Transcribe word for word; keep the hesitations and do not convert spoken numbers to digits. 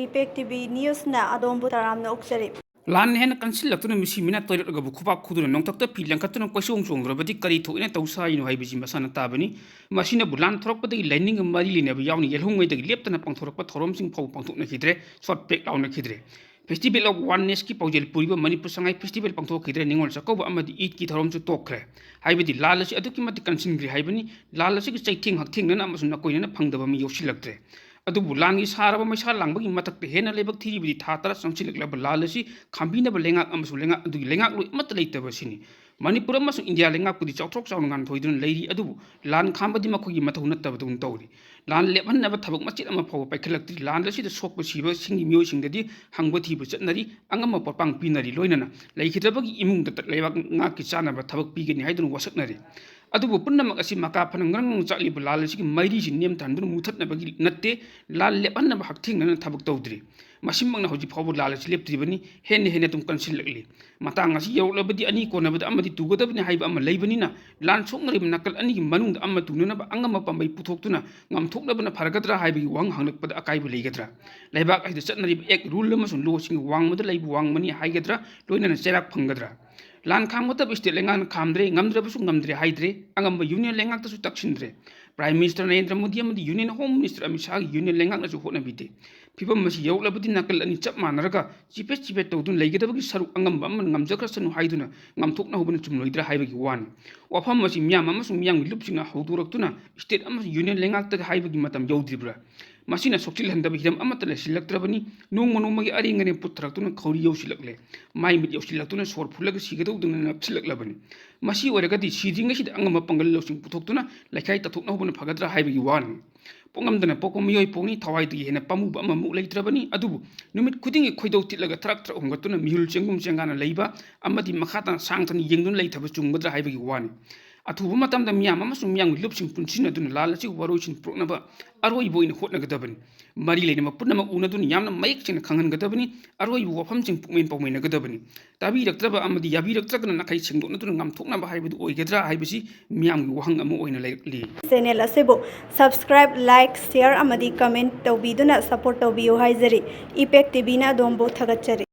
Impact T V ꯅ꯭ꯌꯨꯁꯅ ꯑꯗꯣꯝꯕꯨ ꯇꯔꯥꯝꯅ ꯑꯣꯛꯆꯔꯤ꯫ ꯂꯥꯟꯅ ꯍꯦꯟꯅ ꯀꯟꯁꯤꯜꯂꯛꯇꯨꯅ ꯃꯤꯁꯤ ꯃꯤꯅꯥ ꯇꯣꯏꯔꯛꯂꯒꯕꯨ ꯈꯨꯕꯥꯛ ꯈꯨꯗꯨꯅ ꯅꯣꯡꯊꯛꯇ ꯐꯤ ꯂꯪꯈꯠꯇꯨꯅ ꯀꯣꯏꯆꯣꯡ ꯆꯣꯡꯂꯨꯔꯕꯗꯤ ꯀꯔꯤ ꯊꯣꯛꯏꯅ ꯇꯧ ꯁꯥꯔꯤꯅꯣ ꯍꯥꯏꯕꯁꯤ ꯃꯁꯥꯅ ꯇꯥꯕꯅꯤ꯫ ꯃꯁꯤꯅꯕꯨ ꯂꯥꯟ ꯊꯣꯔꯛꯄꯗꯒꯤ ꯂꯥꯏꯅꯤꯡꯒ ꯃꯔꯤ ꯂꯩꯅꯕ ꯌꯥꯎꯅ ꯌꯦꯜꯍꯧꯉꯩꯗꯒꯤ ꯂꯦꯞꯇꯅ ꯄꯥꯡꯊꯣꯔꯛꯄ ꯊꯧꯔꯝꯁꯤꯡ ꯐꯥꯎꯕ ꯄꯥꯡꯊꯣꯛꯅꯈꯤꯗ꯭ꯔꯦ, ꯁꯣꯠ ꯄꯦꯛ ꯂꯥꯎꯅꯈꯤꯗ꯭ꯔꯦ꯫ Festival of Onenessꯀꯤ ꯄꯥꯎꯖꯦꯜ ꯄꯨꯔꯤꯕ ꯃꯅꯤꯄꯨꯔ ꯁꯉꯥꯏ festival ꯄꯥꯡꯊꯣꯛꯈꯤꯗ꯭ꯔꯦ, ꯅꯤꯉꯣꯜ ꯆꯥꯛꯀꯧꯕ ꯑꯃꯗꯤ ꯏꯗꯀꯤ ꯊꯧꯔꯝꯁꯨ ꯇꯣꯛꯈ꯭ꯔꯦ꯫ ꯍꯥꯏꯕꯗꯤ ꯂꯥꯟ ꯑꯁꯤ ꯑꯗꯨꯛꯀꯤ ꯃꯇꯤꯛ ꯀꯟꯁꯤꯟꯈ꯭ꯔꯦ ꯍꯥꯏꯕꯅꯤ꯫ ꯂꯥꯟ ꯑꯁꯤꯒꯤ ꯆꯩꯊꯦꯡ ꯍꯛꯊꯦꯡꯅꯅ ꯑꯃꯁꯨꯡ ꯅꯥꯀꯣꯏꯅꯅ ꯐꯪꯗꯕ ꯃꯤ ꯌꯥꯎꯁꯤꯜꯂꯛꯇ꯭ꯔꯦ꯫ ꯑꯗꯨꯕꯨ ꯂꯥꯟꯒꯤ ꯁꯥꯔꯕ ꯃꯩꯁꯥ ꯂꯥꯡꯕꯒꯤ ꯃꯊꯛꯇ ꯍꯦꯟꯅ ꯂꯥꯏꯕꯛ ꯊꯤꯔꯤꯕꯗꯤ ꯊꯥ ꯇꯔꯥ ꯆꯪꯁꯤꯜꯂꯛꯂꯕ ꯂꯥꯟ ꯑꯁꯤ ꯈꯥꯝꯕꯤꯅꯕ ꯂꯩꯉꯥꯛ ꯑꯃꯁꯨꯡ ꯂꯩꯉꯥꯛ ꯑꯗꯨꯒꯤ ꯂꯩꯉꯥꯛꯂꯣꯏ ꯑꯃꯠꯇ ꯂꯩꯇꯕ ꯑꯁꯤꯅꯤ꯫ ꯃꯅꯤꯄꯨꯔ ꯑꯃꯁꯨꯡ ꯏꯟꯗꯤꯌꯥ ꯂꯩꯉꯥꯛꯄꯨꯗꯤ ꯆꯥꯎꯊꯣꯛ ꯆꯥꯎꯅ ꯉꯥꯟꯊꯣꯏꯗꯨꯅ ꯂꯩꯔꯤ, ꯑꯗꯨꯕꯨ ꯂꯥꯟ ꯈꯥꯝꯕꯗꯤ ꯃꯈꯣꯏꯒꯤ ꯃꯊꯧ ꯅꯠꯇꯕꯗꯧꯅ ꯇꯧꯔꯤ꯫ ꯂꯥꯟ ꯂꯦꯞꯍꯟꯅꯕ ꯊꯕꯛ ꯃꯆꯦꯠ ꯑꯃ ꯐꯥꯎꯕ ꯄꯥꯏꯈꯠꯂꯛꯇ꯭ꯔꯤ꯫ ꯂꯥꯟ ꯑꯁꯤꯗ ꯁꯣꯛꯄ ꯁꯤꯕꯁꯤꯡꯒꯤ ꯃꯤꯑꯣꯏꯁꯤꯡꯗꯗꯤ ꯍꯪꯕ ꯊꯤꯕ ꯆꯠꯅꯔꯤ, ꯑꯉꯝꯕ ꯄꯣꯠꯄꯥꯡ ꯄꯤꯅꯔꯤ, ꯂꯣꯏꯅꯅ ꯂꯩꯈꯤꯗꯕꯒꯤ ꯏꯃꯨꯡꯗ ꯂꯩꯕꯥꯛ ꯉꯥꯛꯀꯤ ꯆꯥꯅꯕ ꯊꯕꯛ ꯄꯤꯒꯅꯤ ꯍꯥꯏꯗꯨꯅ ꯋꯥꯁꯛꯅꯔꯤ꯫ ꯑꯗꯨꯕꯨ ꯄꯨꯝꯅꯃꯛ ꯑꯁꯤ ꯃꯀꯥ ꯐꯅ ꯉꯔꯪ ꯉꯔꯪ ꯆꯥꯛꯂꯤꯕ ꯂꯥꯟ ꯑꯁꯤꯒꯤ ꯃꯩꯔꯤꯁꯤ ꯅꯦꯝꯊꯍꯟꯗꯨꯅ ꯃꯨꯊꯠꯅꯕꯒꯤ ꯅꯠꯇꯦ, ꯂꯥꯟ ꯂꯦꯞꯍꯟꯅꯕ ꯍꯛꯊꯦꯡꯅꯅ ꯊꯕꯛ ꯇꯧꯗ꯭ꯔꯤ꯫ ꯃꯁꯤꯃꯛꯅ ꯍꯧꯖꯤꯛ ꯐꯥꯎꯕ ꯂꯥꯟ ꯑꯁꯤ ꯂꯦꯞꯇ꯭ꯔꯤꯕꯅꯤ, ꯍꯦꯟꯅ ꯍꯦꯟꯅ ꯑꯗꯨꯝ ꯀꯟꯁꯤꯜꯂꯛꯂꯤ꯫ ꯃꯇꯥꯡ ꯑꯁꯤ ꯌꯧꯔꯛꯂꯕꯗꯤ ꯑꯅꯤ ꯀꯣꯟꯅꯕꯗ ꯑꯃꯗꯤ ꯇꯨꯒꯗꯕꯅꯤ ꯍꯥꯏꯕ ꯑꯃ ꯂꯩꯕꯅꯤꯅ, ꯂꯥꯟ ꯁꯣꯛꯅꯔꯤꯕ ꯅꯥꯀꯜ ꯑꯅꯤꯒꯤ ꯃꯅꯨꯡꯗ ꯑꯃ ꯇꯨꯅꯅꯕ ꯑꯉꯝꯕ ꯄꯥꯝꯕꯩ ꯄꯨꯊꯣꯛꯇꯨꯅ ꯉꯝꯊꯣꯛꯅꯕꯅ ꯐꯔꯒꯗ꯭ꯔꯥ ꯍꯥꯏꯕꯒꯤ ꯋꯥꯍꯪ ꯍꯪꯂꯛꯄꯗ ꯑꯀꯥꯏꯕ ꯂꯩꯒꯗ꯭ꯔꯥ? ꯂꯩꯕꯥꯛ ꯑꯁꯤꯗ ꯆꯠꯅꯔꯤꯕ act ruleꯗ ꯑꯃꯁꯨꯡ lawꯁꯤꯡꯒꯤ ꯋꯥꯡꯃꯗ ꯂꯩꯕ ꯋꯥꯡꯃꯅꯤ ꯍꯥꯏꯒꯗ꯭ꯔꯥ, ꯂꯣꯏꯅꯅ ꯆꯩꯔꯥꯛ ꯐꯪꯒꯗ꯭ꯔꯥ? ꯂꯥꯟ ꯈꯥꯝꯒꯗꯕ state ꯂꯩꯉꯥꯛꯅ ꯈꯥꯝꯗ꯭ꯔꯦ, ꯉꯝꯗ꯭ꯔꯕꯁꯨ ꯉꯝꯗ꯭ꯔꯦ ꯍꯥꯏꯗ꯭ꯔꯦ, ꯑꯉꯝꯕ union ꯂꯩꯉꯥꯛꯇꯁꯨ ꯇꯛꯁꯤꯟꯗ꯭ꯔꯦ꯫ Prime Minister Narendra Modi ꯑꯃꯗꯤ Union Home Minister Amit ꯁꯥꯍꯒꯤ union ꯂꯩꯉꯥꯛꯅꯁꯨ ꯍꯣꯠꯅꯕꯤꯗꯦ꯫ ꯐꯤꯕꯝ ꯑꯁꯤ ꯌꯧꯔꯛꯂꯕꯗꯤ ꯅꯥꯀꯜ ꯑꯅꯤ ꯆꯞ ꯃꯥꯟꯅꯔꯒ ꯆꯤꯐꯦꯠ ꯆꯤꯐꯦꯠ ꯇꯧꯗꯨꯅ ꯂꯩꯒꯗꯕꯒꯤ ꯁꯔꯨꯛ ꯑꯉꯝꯕ ꯑꯃꯅ ꯉꯝꯖꯈ꯭ꯔꯁꯅꯨ ꯍꯥꯏꯗꯨꯅ ꯉꯝꯊꯣꯛꯅꯍꯧꯕꯅ ꯆꯨꯝꯂꯣꯏꯗ꯭ꯔꯥ ꯍꯥꯏꯕꯒꯤ ꯋꯥꯅꯤ꯫ ꯋꯥꯐꯝ ꯑꯁꯤ ꯃꯤꯌꯥꯝ ꯑꯃꯁꯨꯡ ꯃꯤꯌꯥꯝꯒꯤ ꯂꯨꯞꯁꯤꯡꯅ ꯍꯧꯗꯣꯔꯛꯇꯨꯅ state ꯑꯃꯁꯨꯡ union ꯂꯩꯉꯥꯛꯇ ꯍꯥꯏꯕꯒꯤ ꯃꯇꯝ ꯌꯧꯗ꯭ꯔꯤꯕ꯭ꯔꯥ? ꯃꯁꯤꯅ ꯁꯣꯛꯆꯤꯜꯍꯟꯗꯕ ꯍꯤꯔꯝ ꯑꯃꯠꯇ ꯂꯩꯁꯤꯜꯂꯛꯇ꯭ꯔꯕꯅꯤ꯫ ꯅꯣꯡꯃ ꯅꯣꯡꯃꯒꯤ ꯑꯔꯦꯡ ꯑꯔꯦꯡ ꯄꯨꯊꯔꯛꯇꯨꯅ ꯈꯧꯔꯤ ꯌꯧꯁꯤꯜꯂꯛꯂꯦ꯫ ꯃꯥꯏ ꯃꯤꯠ ꯌꯧꯁꯤꯜꯂꯛꯇꯨꯅ ꯁꯣꯔ ꯐꯨꯜꯂꯒ ꯁꯤꯒꯗꯧꯗꯨꯅ ꯅꯛꯁꯤꯜꯂꯛꯂꯕꯅꯤ꯫ ꯃꯁꯤ ꯑꯣꯏꯔꯒꯗꯤ ꯁꯤꯗ꯭ꯔꯤꯉꯩꯁꯤꯗ ꯑꯉꯝꯕ ꯄꯥꯡꯒꯜ ꯂꯧꯁꯤꯡ ꯄꯨꯊꯣꯛꯇꯨꯅ ꯂꯩꯈꯥꯏ ꯇꯥꯊꯣꯛꯅꯍꯧꯕꯅ ꯐꯒꯗ꯭ꯔꯥ ꯍꯥꯏꯕꯒꯤ ꯋꯥꯅꯤ꯫ ꯄꯣꯛꯉꯝꯗꯅ ꯄꯣꯛꯄ ꯃꯤꯑꯣꯏ ꯄꯣꯛꯅꯤ, ꯊꯋꯥꯏꯗꯒꯤ ꯍꯦꯟꯅ ꯄꯥꯝꯃꯨꯕ ꯑꯃꯃꯨꯛ ꯂꯩꯇ꯭ꯔꯕꯅꯤ꯫ ꯑꯗꯨꯕꯨ ꯅꯨꯃꯤꯠ ꯈꯨꯗꯤꯡꯒꯤ ꯈꯣꯏꯗꯧ ꯊꯤꯠꯂꯒ ꯊꯔꯛ ꯊꯔꯛ ꯍꯨꯝꯒꯠꯇꯨꯅ ꯃꯤꯍꯨꯜ ꯆꯦꯡꯒꯨꯝ ꯆꯦꯡꯒꯥꯅ ꯂꯩꯕ ꯑꯃꯗꯤ ꯃꯈꯥ ꯇꯥꯅ ꯁꯥꯡ ꯊꯥꯅ ꯌꯦꯡꯗꯨꯅ ꯂꯩꯊꯕ ꯆꯨꯝꯒꯗ꯭ꯔꯥ ꯍꯥꯏꯕꯒꯤ ꯋꯥꯅꯤ꯫ ꯑꯊꯨꯕ ꯃꯇꯝꯗ ꯃꯤꯌꯥꯝ ꯑꯃꯁꯨꯡ ꯃꯤꯌꯥꯝꯒꯤ ꯂꯨꯞꯁꯤꯡ ꯄꯨꯟꯁꯤꯟꯅꯗꯨꯅ ꯂꯥꯜ ꯑꯁꯤꯕꯨ ꯋꯥꯔꯣꯏꯁꯤꯟ ꯄꯨꯔꯛꯅꯕ ꯑꯔꯣꯏꯕ ꯑꯣꯏꯅ ꯍꯣꯠꯅꯒꯗꯕꯅꯤ꯫ ꯃꯔꯤ ꯂꯩꯅꯕ ꯄꯨꯝꯅꯃꯛ ꯎꯅꯗꯨꯅ ꯌꯥꯝꯅ ꯃꯌꯦꯛ ꯁꯦꯡꯅ ꯈꯪꯍꯟꯒꯗꯕꯅꯤ꯫ ꯑꯔꯣꯏꯕ ꯋꯥꯐꯝꯁꯤꯡ ꯄꯨꯛꯃꯦꯟ ꯄꯥꯎꯃꯦꯟꯅꯒꯗꯕꯅꯤ꯫ ꯇꯥꯕꯤꯔꯛꯇ꯭ꯔꯕ ꯑꯃꯗꯤ ꯌꯥꯕꯤꯔꯛꯇ꯭ꯔꯒꯅ ꯅꯥꯈꯩ ꯁꯦꯡꯗꯣꯛꯅꯗꯨꯅ ꯉꯥꯝꯊꯣꯛꯅꯕ ꯍꯥꯏꯕꯗꯨ ꯑꯣꯏꯒꯗ꯭ꯔꯥ ꯍꯥꯏꯕꯁꯤ ꯃꯤꯌꯥꯝꯒꯤ ꯋꯥꯍꯪ ꯑꯃ ꯑꯣꯏꯅ ꯂꯩꯔꯛꯂꯤ꯫ Channel ꯑꯁꯤꯕꯨ subscribe, like, share ꯑꯃꯗꯤ comment ꯇꯧꯕꯤꯗꯨꯅ support ꯇꯧꯕꯤꯌꯨ ꯍꯥꯏꯖꯔꯤ꯫ ꯏꯄꯦꯛ ꯇꯤꯚꯤꯅ ꯑꯗꯣꯝꯕꯨ ꯊꯥꯒꯠꯆꯔꯤ꯫